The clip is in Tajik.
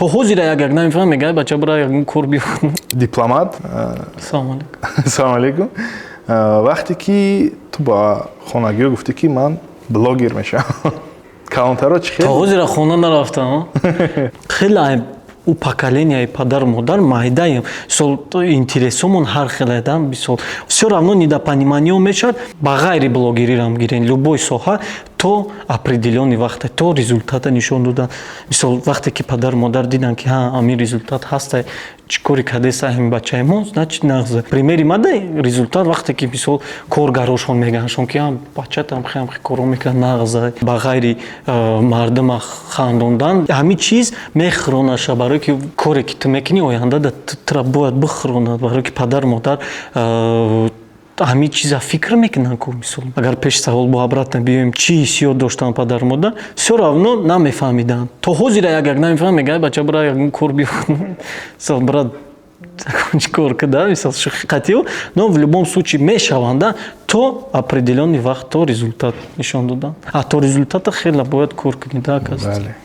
То ҳозира як як намефаҳмам, мега: «Бача, бира, ягон кор биё». Дипломат. Салому алейкум. Салому алейкум. Вақте ки ту ба хонагиҳо гуфтӣ, ки ман блогер мешавам, калонтаро чӣ То хел? ҳозира хона нарафтам. Хеле ӯ поколения и падару модар майдаем, мисол, интересомон ҳар хеле да. Мисол, всё равно недопонимание мешавад. Ба ғайри блогерирам гирен, любой соҳа то определённый вақте, то результата нишон додан. Мисол, вақте ки падару модар диданд, ки ҳа, ҳамин результат ҳаста, чӣ кори кардеса ҳамин бачаи мо, значит, нағзе. Примери мада результат, вақте ки, мисол, коргарошон мегаҳандшон, ки бачатам хеле коро мекунад, нағза, ба ғайри мардума хандондан ҳамин чиз мехӯронаша, барое ки коре ки ту мекунӣ, оянда тура бояд бихӯронад, барое ки падару модар ҳамин чиза фикр мекунанд ку. Мисол, агар пеши савол бо обратно биёем, чӣ ҳиссиёт доштанд падару модар, всё равно намефаҳмиданд. То ҳозира як як намефаҳмам, мега: «Бача, бира, ягон кор биё». Мисол, бира, чӣ кор куда, мисол, шӯхиқатиё, но в любом случае мешаванда то определённый вақт, то результат нишон додан. А то результата хеле бояд кор кунӣ да кас. Бале.